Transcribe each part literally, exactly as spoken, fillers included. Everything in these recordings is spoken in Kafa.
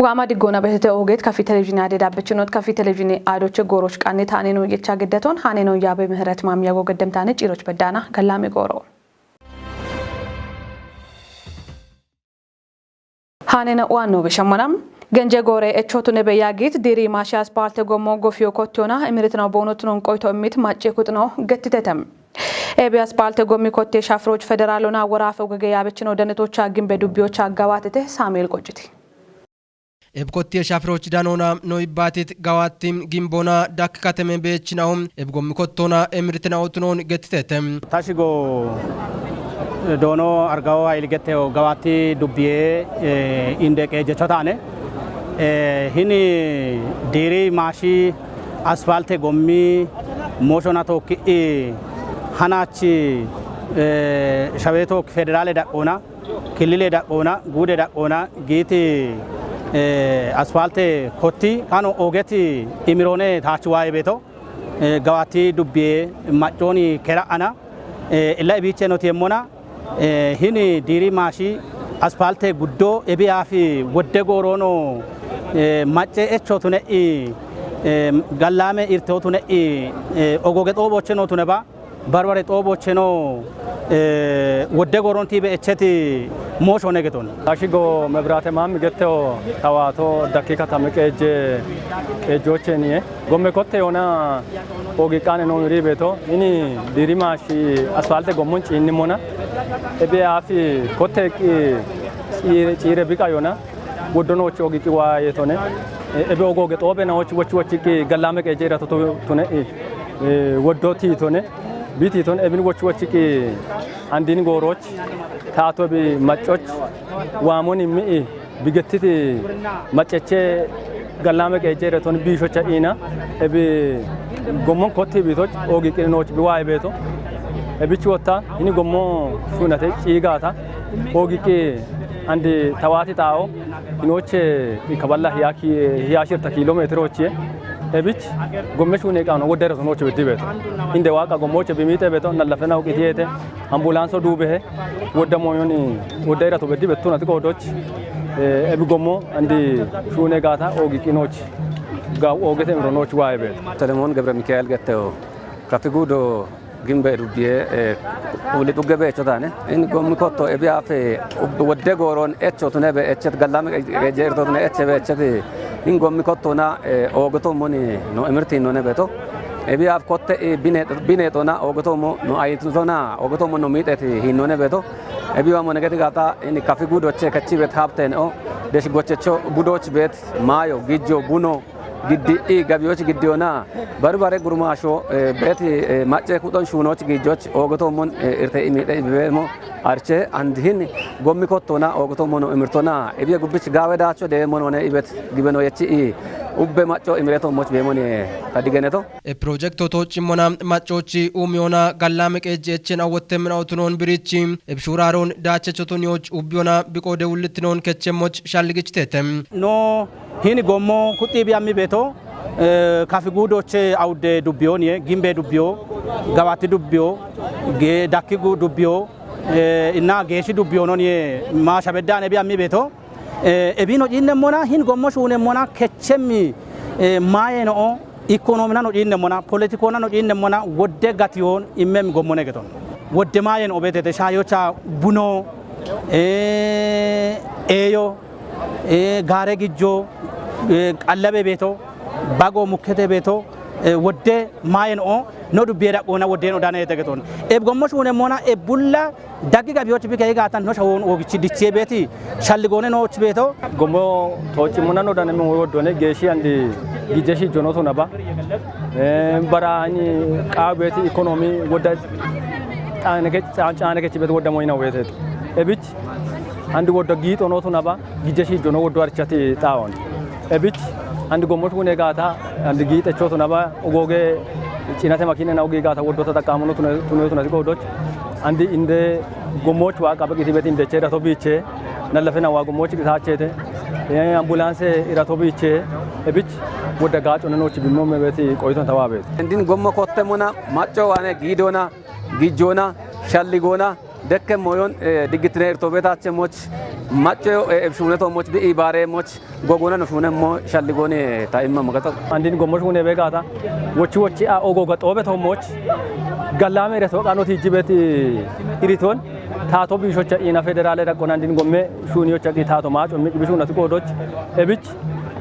Waama diggoona betete oogeet kafi televizhiine aade daabbichinoot kafi televizhiine aadoche gooroch qanne taaneno yecha geddeton haneno yaabe ምህረት ማሚያጎ ገደምታነ ጪሮች በዳና ገላሚ gooro. Hanena waanno bishammanam. Genje goore echotu nebe yaagiit diiri maashi aspaalte gommo gofiyo kottiyona imiritinaw boonotunon qoyto immit macce kuxino gettitetem. Ebi aspaalte gommi kotte shafirooch federaalona woraafe ogege yaabechino danetocha gimbe dubbiyocha gawaatete Saamu'eel Qocciti. Eb kottiye shafirooch danoona no ibbaatit gawaatti gimboona dakk kateme beechina'o eb gommi kottoona emirtina'otunon gettitete. Tashigo doono argawo hayili getteho gawaatti dubbiye, eh, inde qeejecho taane. Eh, hini diiri maashi aspaalte gommi mooshona tookki'i hanaachi, eh, shawee tookki federaale daqqoona, killile daqqoona, guude daqqoona, giiti, eh, aspaalte kotti, kano oogeti imiroone taachi waaye beeto, eh, gawaatti dubbiye maccooni kera'ana, eh, illa ibiiche noti yemmona, eh, hini diiri maashi aspaalte guddo ebi yaafi wodde gooroono, eh, macce echo tune'i, eh, gallaame irteo tune'i, eh, ogooge xoobooche no tuneba, barbare xoobocheno, eh, wodde goron tiibe echeti moosho negeton. Ashigo mebirate maam getteho tawaato dakki katame qeejje qeejjoocheniye. Gomme kotte yoona oogiqqaane noo wiri beeto. Ini diiri maashi asfaalte gommon ciinnimona. Ebe aafi kotte eqqi ciire, ciire biqa yoona. Woddo noochi oogiqqi waa yeetone. E-, ebe ogooge xoobe noochi wochi wochiqqi gallaame qeejje irato tu-, tune. Eh, woddo tiitone, bi tiitone, ebin woch wochiki andin gooroch, taato bi maccoch, waamoni mi'i, bigettiti macceche gallaame qeejje reton biishocha iina, ebi gommon kotti biitoch, oogiqqi nooch bi waaye beeto. Ebich wotta, ini gommo shuunate ciigaata, oogiqqi andi tawaati xaa'o, Inoche ikaballa hiya ki-, hiya shirta kilometerochi. Ebich gomme shuune qaano wodda irato nooche beddi beeto. Inde waaqa gommoche bimiite beeto, nallafena uqitiyete, ambulanso duubehe, wodda moyoni, wodda irato beddi beeto nati qoodoch. Eh, ebi gommo andi shuune gaata oogiqqi nooch. Ga oogete imiro nooch waaye beeto. Selemoon Gebire Mikaa'el Getteho. Kafi guudo Gimbe dubbiye, eh, uli xugge beecho taane. In gommi kotto ebi afe ub-, wodde gooron echo tune be echet gallame ge-, ge-, jeerto tune eche be echeti. In gommi kottona, eh, oogoto moni no imirti no ne beto. Ebi af kotte, eh, bine, bine tona oogoto mo no ayitona oogoto mo no miixeti hinno ne beto. Ebi wa mo negeti gata in kafi gudoche kachi bet habten o. Desh gochecho budoch bet maayo gijjo buno. Giddi'i gabiyoch giddiyona, barbare gurmaasho, eh, beeti, eh, macce kuxon shuunoch giijoch, oogotommon, eh, irte imiidhe ibibeemo arche, and hin gommi kottona, oogotommono imirtona, ibiye gubbich gaawe daacho deemmonone ibet gibeno yechi i, ubbe macco imiretommoch beemoni, eh, tadigeneto. E projekto to cimmona maccochi umiyoona gallaame qeejje echen awwottemmin awtunoon birichi, ebshuuraaroon daachechoton yooch ubbiyona biqoode wullitinoon kechemmoch shalligichitetem. No, Hini gommo kuxxi biyammi beeto, eh, kafi guudoche awudde dubbiyooniye, gimbe dubbiyo, gabati dubbiyo, ge-, dakki gu-, dubbiyo, eh, inna geeshshi dubbiyoononiye, maasha beddaane biyammi beeto, eh, ebino ciinnemmona, hin gommo shuunemmona, kechemmi, eh, maayeeno'o, ikkonoomina no ciinnemmona, poletikoona no ciinnemmona, wodde gatiyoon immemmi gommone geton. Wodde maayeeno'o beetete, shaayocha buno, eh, eeyo, eh, gaare gijjo, eh, qallabe beeto, bago mukkete beeto, eh, wodde maayen o, no dubbiye daqqoona wodde no dana yete geton. Eb gommo shuune mona eb bulla daggi gabiyoch bi kei gaatan no shawon oogichi dichiye beeti shalli goone nooch beeto. Gommo toochi mona no dana men woddone geeshi andi gijje shijjo no tuna ba. Eh, bara ani qaa beeti ikonomi wodda caane ke-, caa-, caane kechi beeti wodda moyina weeteet. Ebich Andi woddo giixo no tuna ba, gijje shiijjo no woddo arichati xaawon. Ebich, andi gommoch wune gaata, andi giixecho tuna ba, ogooge cinate makiinena ogi gaata woddo tataqaamono tuna, tuna, tuna godoch. Andi inde gommoch waa qabe qiti beti indeche irato biiche, nallafena waa gommoch qitaachete, eh, ambulance irato biiche, ebich, wodda gaaco nenochi bimmo mebeti qoyton tawaabet. Indin gommo kotte mona, macco waane giidona, gijjona, shalligona, Dekke moyon, eh, diggitine irtoobetaachemmoch, maccoyo, eh, ebshuunetoommoch, bi'i baareemmoch, gogona no shuunemmo shalligooni, eh, ta imma magato. Andin gommo shuune beegaata, wochi wochi a ogoga xoobetoommoch, gallaame ire tooqaanoti ijjibeti iritoon, taato biishocha iina federaale daqqon andin gomme shuuniyocha qi taato maaco miqi bishuunati qoodoch, ebich,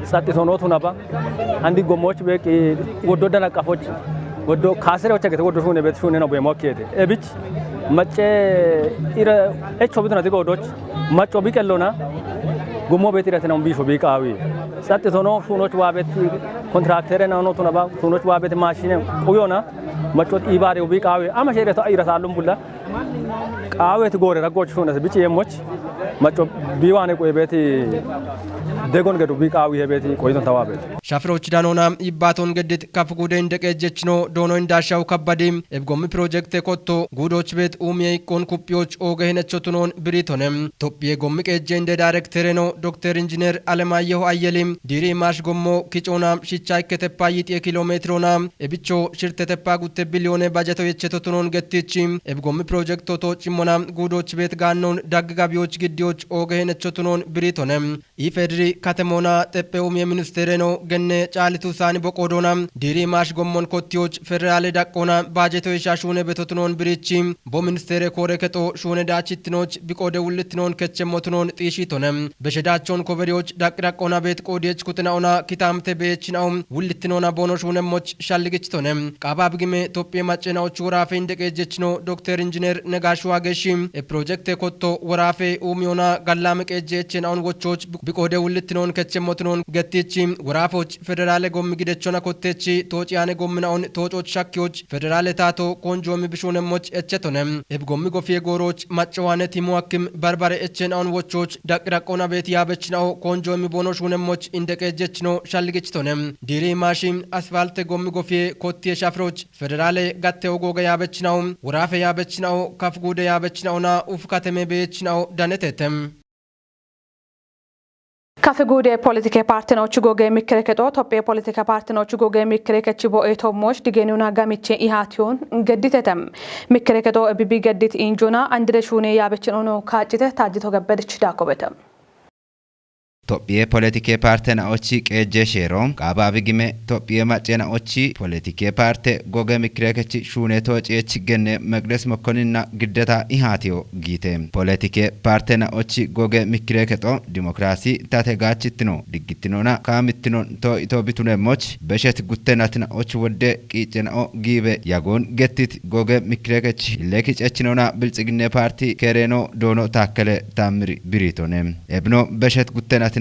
tsaxxitoonootu naba, andi gommoch beeqi woddo danaqqafoch, woddo kaasere ocha gete woddo shuune bet shuune no beemo akkeete. Ebich, macce ira echo bitunati qoodoch, macco biqellona, gommo bet irate naun biisho biiqaawi. Tsaxxitoono shuunoch waa bet kontraktere naano tunaba, shuunoch waa bet maashine quyona, macco ibaare biiqaawi. Ama shere to irata allum bulla. Qaaweti goore raggoch shuunate bici yemmoch, macco biiwaane quye beeti degon gedu biiqaawi he beeti qoyton tawaa beeti. Shafiroch danoona ibbaaton geddit kaf guude inde qeejjechino doono indaashaw kabbadi, ebgommi pirojekte kotto guudoch beet uumiye iqqon kuphiyoch ooge henecho tunoon biriitone. Tophiye gommi qeejje inde daayirektereno Dokter Injineer Alemaayyeho Ayyeli, diiri imaash gommo kicoona shicha ikketeppa yixiye kiiloomeetiroona, ebicho shirteteppa gutte biliyoone bajeto yecheto tunoon gettichi, ebgommi pirojektoto cimmona guudoch beet gaannoon daggi gabiyoch giddiyoch ooge henecho tunoon biriitone. Ifediri katemoona xephe uumiye ministeereno genne caalitu saani boqoodoona, diiri imaash gommon kottiyoch federaale daqqoona baajeto isha shuune beto tunoon biriichi, bo ministeere koore kexo shuune daachittinoch biqoode wullittinoon kechemmo tunoon xiishiitone. Beshe daachon koberiyoch daqqi daqqoona beet qoodiyech kuxina'ona kitaamte beechina'o wullittinoona boono shuunemmoch shalligichitone. Qaaba bigime Tophiye macce na'och woraafe inde qeejjechino Dokter Injineer Negaashu Waageshi, e pirojekte kotto woraafe uumiyoona gallaame qeejje eche na'on wochoch biqoode wullittinoon kechemmo tunoon gettichi, woraafoch federaale gommi gidechona kottechi, tooci yaane gommi na'on toococh shakkiyoch federaale taato konjoomi bishuunemmoch echetone. Ebgommi gofiye gooroch macco waane timu akkim barbare eche na'on wochoch daqqi daqqoona beet yaabech na'o konjoomi boono shuunemmoch inde qeejjechino shalligichitone. Diiri imaashi asfalte gommi gofiye kottiye shafiroch federaale gatte ogooga yaabechina'o, woraafe yaabechina'o, kaf guude yaabechina'ona uf kateme beechina'o danetetem. Kafe guude politike partenoch goge mikkere kexo, Tophiye politike partenoch goge mikkere kechi bo'e tommoch digenuna gamiche ihatiyon gedditetem. Mikkere kexo ebibi geddit injuna andire shuune yaabechin ono kaacite taajjito gebbedich daakobetem. Tophiye politike partena ochi qeejje sheero, qaaba bigime Tophiye macena ochi politike parte goge mikkire kechi shuune tooci ech genne Meqdes Mokkoninna giddeta ihatiyo giite. Politike partena ochi goge mikkire kexo dimokiraasi tate gaachittino diggittinona kaamittino to ito bitunemmoch beshet guttenatina och wodde qiicena'o giibe yagoon gettit goge mikkire kech hille kicechinona biltsiginne parti kereeno doono taakkele taammiri biriitone. Ebno beshet guttenatina'o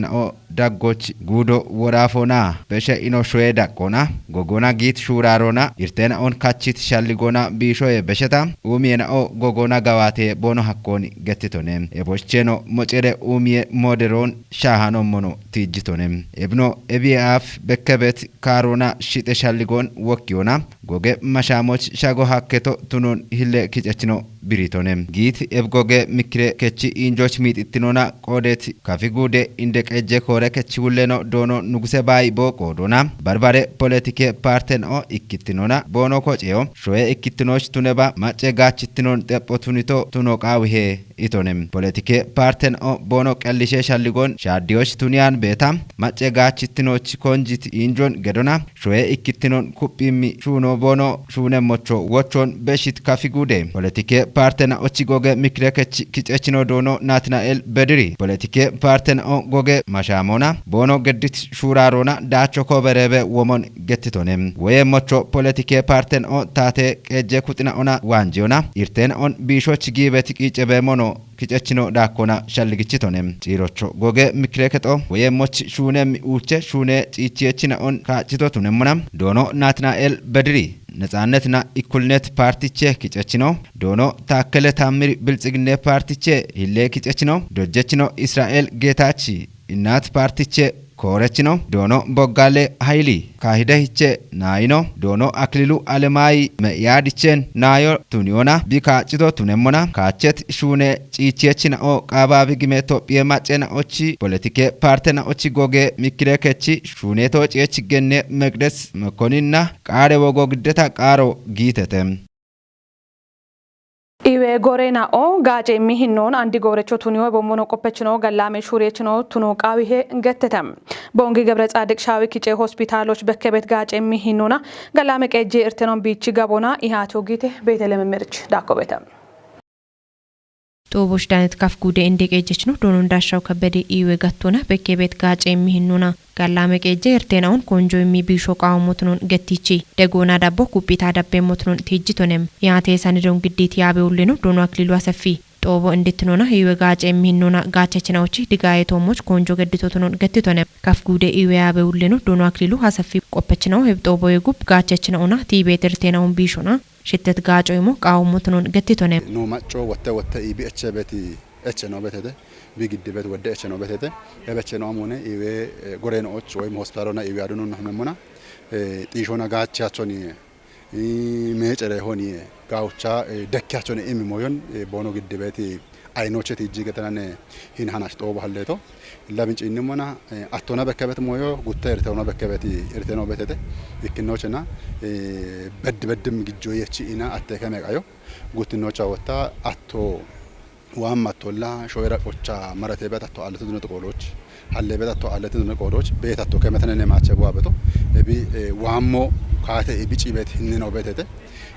daggoch guudo woraafona beshe ino shoye daqqona gogona giit shuuraarona irtena on kachit shalligona biishoye besheta uumiyena'o gogona gawaate boono hakkooni gettitone. Ebocheno mocere uumiye mooderoon shaahanommono tiijjitone. Ebno ebiye aaf bekkebet kaaroona shite shalligoon wokkiyona goge mashaamoch shago hakketo tunon hille kicechino biriitone. Giit eb goge mikkire kechi injoch miixittinona qoodet kafi guude inde qeejje koore kechi wulleno doono nuguse baayi boo qoodona barbare politike partena'o ikkittinona boono koceyo shoye ikkittinoch tuneba macce gaachittinon xepho tunito tuno qaawihe itone. Politike partena'o boono qellishe shalligon shaaddiyoch tuniyan beeta macce gaachittinoch konjit injon gedona shoye ikkittinon kuphimmi shuuno boono shuunemmocho wochon beshit kafi guude. Politike partena ochi goge mikkire kech kicechino doono Natina'el Bediri. Politike partena'o goge mashaamona boono geddit shuuraarona daacho koobereebe womon gettitone. Woyemmocho politike partena'o taate qeejje kuxina'ona waanjiyona irtena'on biishoch giibet qiicebeemono kicechino daakkona shalligichitone. Ciirocho goge mikkire kexo woyemmoch shuunemmi uuche shuune ciichiyechina'on kaachito tunemmona doono Natina'el Bediri. Netsaannetina ikkulnet partiche kicechino doono Taakkele Taammir Biltsiginne partiche hille kicechino dojjechino Israa'el Geetaachi Innat partiche koorechino doono Boggaale Hayili Kaahidehiche naayino doono Akililu Alemaayi Me'iyaadichen naayo tuniyona bi kaachito tunemmona kaachet shuune ciichiyechina'o qaabaabi gime Tophiye maccena'ochi politike partena'ochi goge mikkire kechi shuuneto ci'ech genne Meqdes Mekkoninna qaare wogo giddeta qaaro giitete. Iwe gore na'o gaace mi hinnon andi goorecho tuniyo bommono qoppechino gallame shuurechino tuno qaawihe gettete. Bongi Gebre Tsaadiq Shaawi kice hospitaaloch bekkebet gaace mi hinnona gallame qeejje irtenon biichi gabona ihaati ogite Beetelem Mirch Daakobete. Xoobosh danet kaf guude inde qeejjechino doonon daashaw kabbede iwe gattona bekkebet gaace mi hinnona gallame qeejje irtenaun konjo immi biisho qaawammotunon gettichi. Degoona dabbo kuphita dabbeemmotunon tiijjitonem. Yaate sanidon giddiit yaabe ulleno doono Akililu Aseffi. Xoobo indittinona iwe gaace immi hinnona gaachechinaochi digaaye toommoch konjo gedditotunon gettitonem. Kaf guude iwe yaabe ulleno doono Akililu Aseffi qoppechinaw heb xoobo yegub gaachechinaona tiibeet irtenaun biishona. Shittet gaaco imo qaawammotunon gettitonem. No macco wotte wotte iibi echebeti eche no betete. Bi giddibet wodde eche no betete. Ebeche no amone iwe, eh, gore nooch woyim hospitalona iwe adunonna hememmona, eh, xiishona gaachachoni, eh, meecere honi, eh, gaawucha, eh, dekkachoni imi moyon, eh, boono giddibeti ayinocheti ijji getenane hin hanach xoobo halleto. Illa binci innimona, eh, attona bekkebet moyo gutte irteona bekkebeti irteno betete. Ikkinochena, eh, bed beddim gijjo yechi ina atte keme qayo. Guttinocha wotta atto waamma attolla shoyra qocha marate bet atto allete dune qoodoch. Halle bet atto allete dune qoodoch. Bet atto kemetene ne maache buwa beto. Ebi, eh, waammo kaate ebi cibet hinne no betete.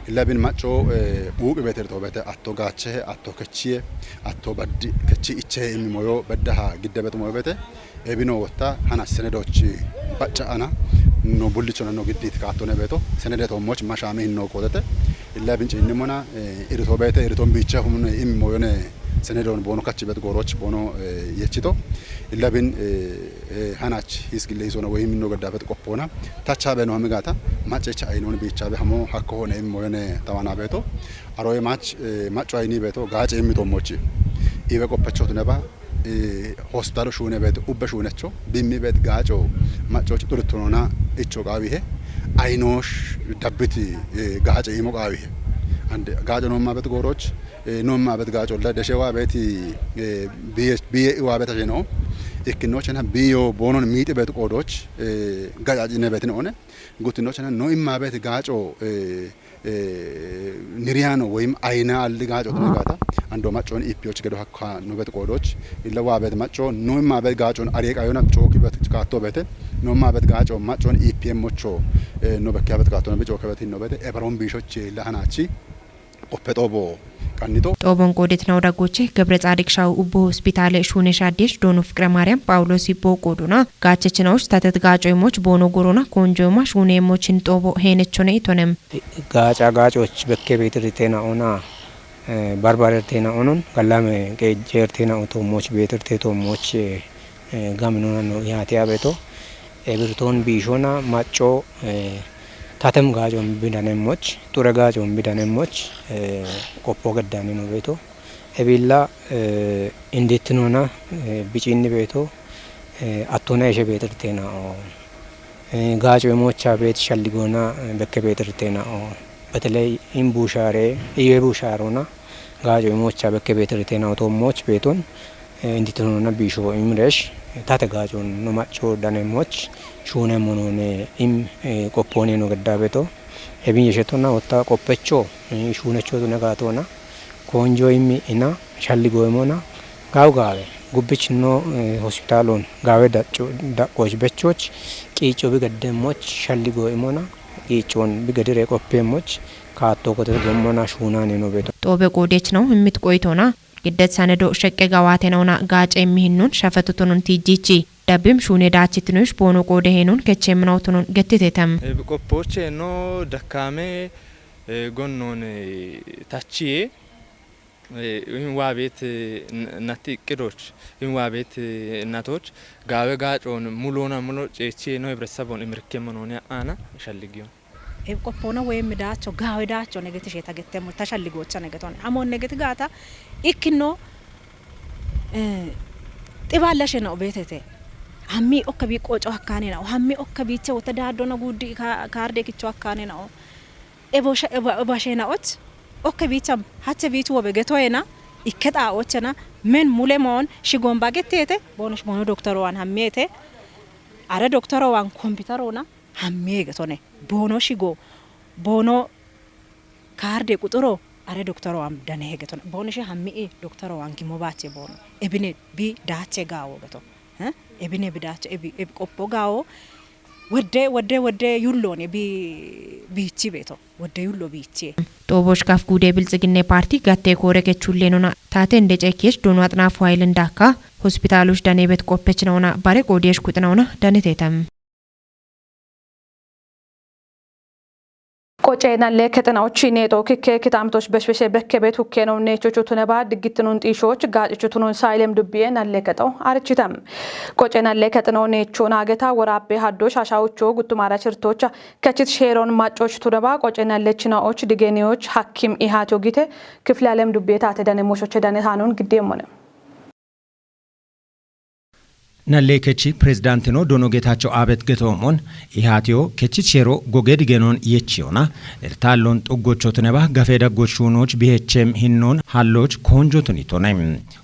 Illa bin macco, eh, buuqi bet irto bete atto gaache, atto kechiye, atto baddi kechi iche immi moyo beddaha gidde bet moyo bete. Ebino wotta hana senedoch bacca ana no bullichona no giddit kaattone beto. Senede toommoch mashame hinno qoodete. Illa binci innimona, eh, irito bete, iriton biicha humne immi moyone senedon boono kachi bet gooroch boono, eh, yechito. Illa bin, eh, eh, hanach his gille hisona woyim no gaddabet qoppona. Tacha be no hamigata, macecha aynon biicha be hamo hakko hone immi moyone tawana beto. Aroye mach, eh, macco ayni beto, gaace immi toommochi. Ibe qoppechotune ba, eh, hospitalo shuune beto, ubbe shuunecho, bimmi bet gaaco, maccoch xurtunona icho qaawihe, aynosh dabbiti, eh, gaace imo qaawihe. Ande gaaco nomma bet gooroch, eh, nomma bet gaaco la deshe wa beti, eh, biye, biye wa bet asheno, ikkinochena biyo boonon miiti bet qoodoch, eh, gacacine betin one, guttinochena no imma bet gaaco, eh, eh, niriyano woyim ayna alli gaaco tune gaata, ando maccon ipiyoch gedo hakka no bet qoodoch, illa wa bet macco no imma bet gaacon are qayona cooki bet kaatto bete, no imma bet gaaco maccon ipiyem mocho, eh, no bekke bet kaatto no be cooke bet hinno bete, ebaron biishoche illa hanachi, qoppe xoobo qannito. Xoobon qoodetinaw daggoche Gebre Tsaadiq Shaawi ubbo hospitaale shuune shaaddesh doono Fiqire Maariyam Phaawuloos ibbo qoodona. Gaachechinaoch tatet gaaco imoch boono gorona konjo ima shuune imochin xoobo heenechone itonem. Gaaca gaacoch bekke beetirite na'ona, eh, barbarerte na'onon, gallame qeejjerte na'o toommoch beetirte toommoch, eh, eh, gaminona no yaate abeto. Ebirton biishona macco, eh, tatem gaacon bidanemmoch, xure gaacon bidanemmoch, eh, qoppo geddani no beeto. Ebilla, eh, indittinona, eh, bicinni beeto, eh, attona ishe beetirte na'o. Eh, gaaco imocha beet shalligona, eh, bekke beetirte na'o. Beteley in buushare, iye buusharona, gaaco imocha bekke beetirte na'o toommoch beeton, eh, indittinona biisho imresh, tate gaacon no macco danemmoch, shuunemmonone im, eh, qopponeno gedda beeto. Ebin yeshetona wotta qoppecho, eh, shuunecho tune gaatona. Konjo immi ina shalli goymona. Gaaw gaawe. Gubbich no, eh, hospitalon gaawe dacco, daqqoch bechoch, qiicco bi geddemmoch shalli goymona. Qiiccon bi gedire qoppeemmoch, kaatto kotet gommona shuunane no beeto. Xoobe qoodechinaw immit qoytona. Giddet sanedo sheqqe gawaatenawna gaace immi hinnun shafetutunun tiijjichi. Dabbim shuune daachitinosh boono qoode heenun kechemminawtunun gettitetem. Eh, qoppoche no dakkaame, eh, gonnon, eh, tachiye, eh, in waa beet, eh, n-, natti iqqidoch, in waa beet, eh, natoch, gaawe gaacon mulona mulo ceechiye no hibretesebon imirkemmonone aana shalligiyon. Eb qoppoona woyim midaacho, gaawe daacho negetishe tagettemmo, tashalligocha negetone. Amon negeti gaata ikkino, eh, xibaalla shena obeetete. Hammi okka bi qoco hakkaanena, hammi okka biicha wota daaddona guuddi ka-, kaarde kicho hakkaanena o. Ebo sha-, eba, eba shena och, okka biicha, hache biichu wobe getoyena, ikke xaa ochena, men mule moon, shigon bagetete, boono sh-, boono doktoro wan hammiete, are doktoro wan kompiuterona, hammiye getone. Boono shigo, boono kaarde quxuro, Are doktoro am dane hegeton. Bonishe hammi i doktoro am gimo bache bono. Ebine bi dache gawo geto. Eh? Ebine bi dache ebi, ebi qoppo gawo. Wedde, wedde, wedde yullone bi, bichi beto. Wedde yullo bichi. Xoobosh kaf guudee Biltsiginnee Paartii gattee koore kechullee nona taate inde ceekkeesh dono axnaafu haayil indaakka hospitaalosh danee bet qoppech naona bare qoodeesh kuxi naona dane teetam. Qoce nalle kexinaochi neexo kikke kitaamitoch beshbeshe bekke bet hukkeno neechochu tuneba diggitinun xiishoch gaacichu tunun saayilem dubbiye nalle kexo arichitam. Qoce nalle kexino neecho naageta woraappe haddo shashaocho guttumara chirtocha kechit sheeron maccoch tuneba qoce nalle chinaoch digeniyoch hakkim ihaatyo gite kifle alem dubbiye taate dane moshoche dane haanun giddeemmone. Nallee kechi pirezidaantino Doono Geetaachoo Aabet getoomon ihaatiyo kechi cheero goge digenoon yechiyoona irtaallon xuggochotineba gafee daggoch shuunooch bihecheem hinnoon hallooch koonjotunitone.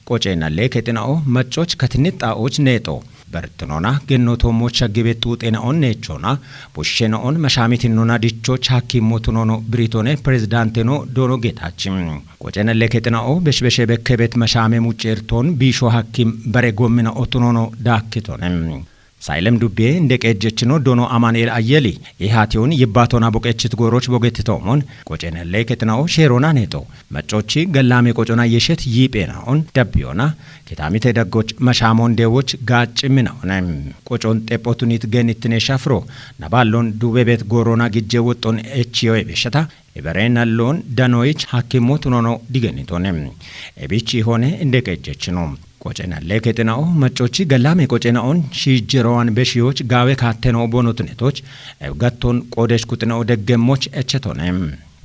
Qoce nallee kexina'o maccoch katinni xaa'ooch neexo bertinoona gennoo toommocha gibe xuuxeena'on neechoona bushshena'on mashaamitinnona dichoch hakkiimmotunoono biriitoone pirezidaantino Doono Geetaachi. Qocenelle kexina'o beshbeshe bekkebet mashaame mucceertoon biisho hakkim bare gommina otunono daakkitone. Sailem dubbiye inde qeejjechino Doono Amanu'eel Ayyeli ihaatiyoon yibbaatoona boqechit gooroch bogetitoomon qocenelle kexina'o sheeroona neexo maccochi gallaame qocona yeshet yiipheena'on dabbiyoona kitaamite daggoch mashaamoon deewoch gaacciminaone. Qocon xephotunit genittineeshafiro nabaallon duubebet gooroona gijje woxxon echiyo ebeshata Ebere nalloon danoyich hakkimmo tunono digenitone. Ebichi hone inde qejjechino. Qoce nalle kexina'o maccochi gallame qocena'on shiijjerowan beshiyoch gaawe kaatteno bonotunetoch ebgatton qoodesh kuxina'o deggemmoch echetone.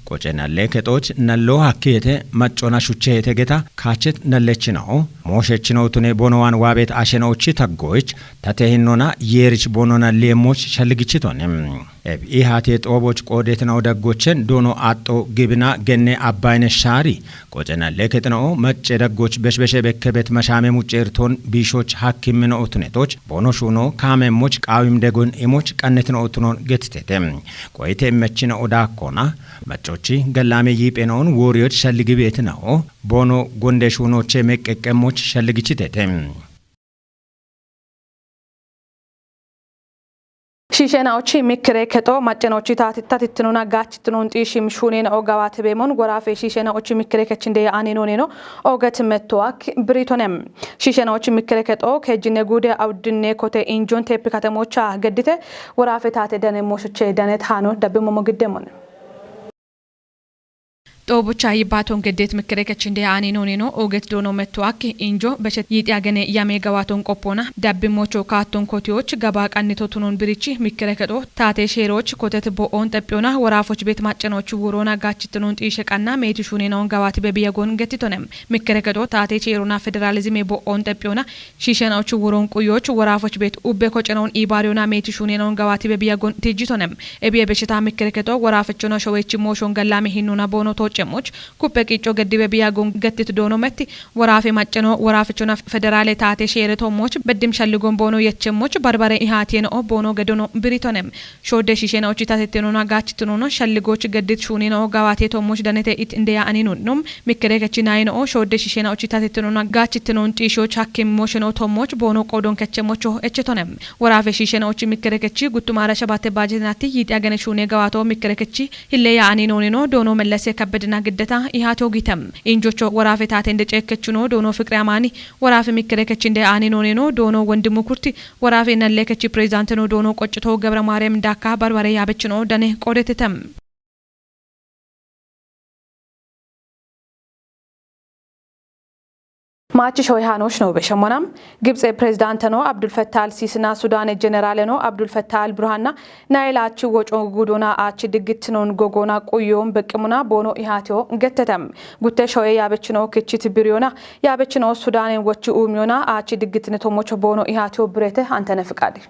Qoce nalle kexoch nallo hakkiyete maccona shuchchehete geta kaachet nallechina'o mooshechina'o tune bonowan waabet ashena'ochi taggoyich tate hinnona yeerich bonona leemmoch shalligichitone. Eb ihaate xooboch qoodetina'o daggochen doono axxo gibina genne abbayne shaari qoxena lekexina'o macce daggoch beshbeshe bekkebet mashaame mucceerton biishoch hakkimmino otunetoch boono shuuno kaamemmoch qaawim degon imoch qannetina'o tunon getitete. Qoyite immechina'o daakkona maccochi gallaame yiiphena'on wooriyoch shalligibeetina'o boono gonde shuunoche meqqeqqemmoch shalligichitete. Shiishenaochi mikkire kexo maccenochi tatittinuna gaachittinun xiishim shuunena'o gawaate beemon woraafe shiishenaochi mikkire kechinde ya'aninoneno ooget mettoak biritonem. Shiishenaochi mikkire kexo keejjinne guude awuddinne kote injon teeppi katemocha geddite woraafe taate dane mooshoche dane taano dabbi momo giddemon. Xoobucha yibbaaton geddeet mikkire kechinde aaninoonino ooget doono metto akki injo beshet yiixi agene yame gawaaton qoppoona dabbimmocho kaatton kotiyoch gabaa qannito tunon birichi mikkire kexo taate sheeroch kotet bo'oon xephiyoona woraafoch beet maccanoch wuroona gaachittinon xiishe qanna meeti shuunenaon gawaati bebiyagon gettitone. Mikkire kexo taate sheerona federaalizime bo'oon xephiyoona shiishenaoch wuron quyoch woraafoch beet ubbe kocenaon iibaariyona meeti shuunenaon gawaati bebiyagon tijjitone. Ebiye besheta mikkire kexo woraafechono showechi mooshon gallaame hinnuna boono tooccemmoch kuppe qiicco geddibe biyagon gettit doono metti woraafe macceno woraafechona federaale taate sheere toommoch beddim shalligon boono yechemmoch barbare ihaatiyeno'o boono gedono biritonem. Shoodde shiishenaochi tatettenona gaachittinona shalligoch geddit shuuninoo gawaate toommoch danete it indeya aninunum mikkire kechi nayinoo shoodde shiishenaochi tatettenona gaachittinon xiishoch hakkimmoosheno toommoch boono qoodon kechemmocho echetonem. Woraafe shiishenaochi mikkire kechi guttumaara shabatte baajetinatti yiixi agene shuune gawaato mikkire kechi hilleya ani noonino doono mellese kabbedina giddeta ihaate ogitem. Injocho woraafe taatende ceekkechuno doono fiqire amaani woraafe mikkire kechinde ani noonino doono wondimu kurti woraafe nalle kechi pirezidaanteno doono qoccito gebra maariyam daakka barbare yaabechino dane qoodetetem. Maachi shoy haanosh no beshamonam. Gibtse pirezidaanteno Abdul Fattah al Sisina Sudane jeneraaleno Abdul Fattah al Burhanna Nayil achi woco gudona achi diggittinon gogona quyon beqqimuna boono ihaatiyo gettetem. Gutte shoye yaabechino kichit biriyona yaabechino Sudanen wochi uumiyona achi diggittine tomocho boono ihaatiyo birete antene fiqaadi.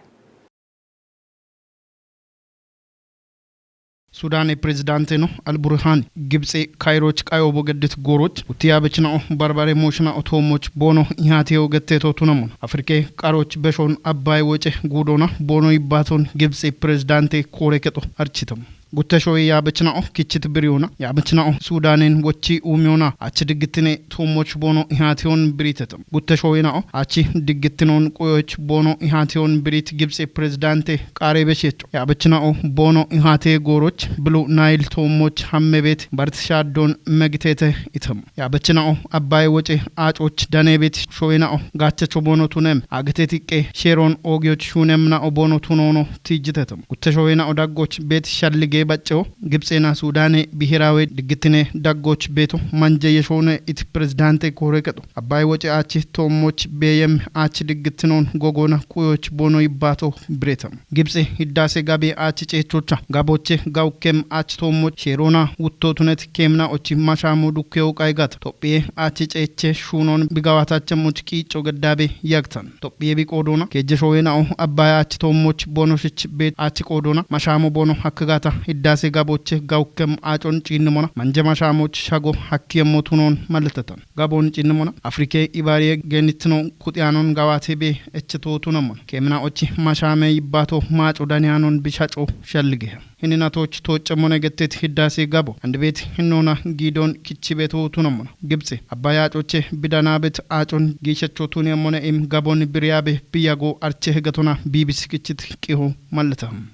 Sudaane pirezidaanteno Alburhaani Gibtse Kayroch qayo bogeddit gooroch utti yaabechina'o barbare mooshina otoomoch boono ihaatiyo getteeto tunamon. Afrike qaroch beshon Abbay woce guudona boono yibbaaton Gibtse pirezidaante koore kexo architamo. Gutteshowe yaabechina'o kichit biriyona, yaabechina'o Sudanen wochi uumiyona, achi diggitine toommoch boono ihaatiyon biritetam. Gutteshowe na'o achi diggitinon quyoch boono ihaatiyon birit Gibtsi prezidante qaare beshecho. Yaabechina'o boono ihaate gooroch Blue Nile toommoch hammebet barti shaaddon megitete itam. Yaabechina'o Abbay woce aacoch danebet showe na'o gaachacho boono tunem. Agitetiqqe sheeron oogiyoch shuunem na'o boono tunono tiijitetam. Gutteshowe na'o daggoch bet shallige baccewo. Gibtsena Sudane bihiraawe diggitine daggoch beeto manje yeshoone it prezidante kooreqedo. Abbay woce aachi toommoch beeyem aachi diggitinon gogona quyoch boono yibbaato biretam. Gibtsi Hiddaase gabe aachi ceechocha gaboche gawukem aachi toommoch sheerona wutto tunet keemina ochi mashaamo dukkeyo qaygata. Tophiye aachi ceeche shuunon bigawatache much qiico geddabe yagtan. Tophiye bi qoodona keejjeshowe na'o Abbay aachi toommoch boono shich bet aachi qoodona mashaamo boono hakkigata. Hiddaase gaboche gawukem aacon ciinnimona manje mashaamoch shago hakkiyemmo tunon maletatan. Gabon ciinnimona Afrike ibaariye geenitino kuxiyanon gawaate be echeto tunemmona. Keemina ochi mashaame yibbaato maaco daniyanon bishaco shalligehe. Hininatoch tooccemmone gettet Hiddaase gabo andibet hinnoona giidon kichibeto tunemmona. Gibtsi Abbay aacoche bidanabet aacon giishacho tuniyemmone im gabon biriyabe biyago arche hegatona B B C kichit qiho malletaham.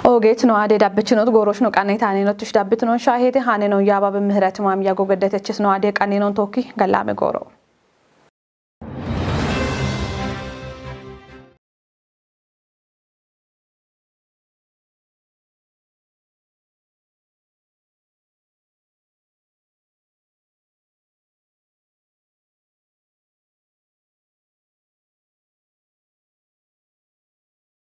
Oogeech no aade dabbichinot gooroch no qanneet haaneenottush dabbitinon shaaheete haanenon yaababe Mihirati Maam yago geddetechis no aade qannenon tookki gallaame gooro.